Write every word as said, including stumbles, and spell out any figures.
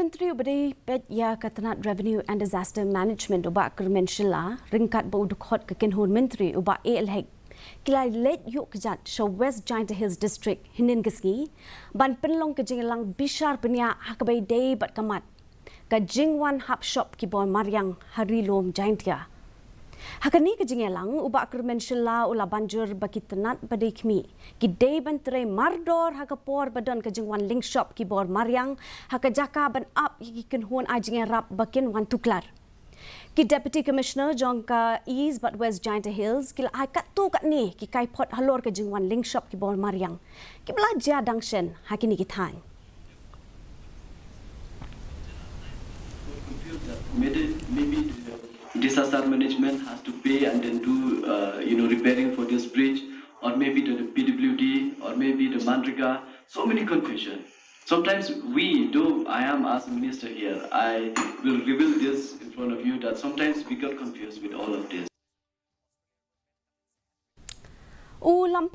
Myntri uba dei peit ïa ka tnat Revenue and Disaster Management u Bah Kyrmen Shylla ryngkat bad u dkhot ka kynhun myntri u Bah A L Hek ki la leit ïuh kjat sha West Jaintia Hills District hynnin ka sngi ban pynlong ka jingïalang bishar bniah ha kaba ïadei bad ka mat ka jingwan hap shop ki bor mariang ha Ri Lum Jaintia. Ha kane ka jingïalang u Bah Kyrmen Shylla u la ban jur ba ki tnat ba dei khmih ki dei ban trei mardor ha ka por ba don ka jingwan lyngshop ki bor mariang ha ka jaka ban ap ïa ki kynhun ai jingïarap ba kin wan tuklar. Ki Deputy Commissioner jong ka East bad West Jaintia Hills ki la ai katto katne ki kaiphod halor ka jingwan lyngshop ki bor mariang kiba la jia dang shen ha kine ki thaiñ. Maybe, maybe the disaster management has to pay and then do, uh, you know, repairing for this bridge, or maybe the P W D, or maybe the MGNREGA. So many confusion. Sometimes we, though I am as a minister here, I will reveal this in front of you that sometimes we got confused with all of this. U Lamphai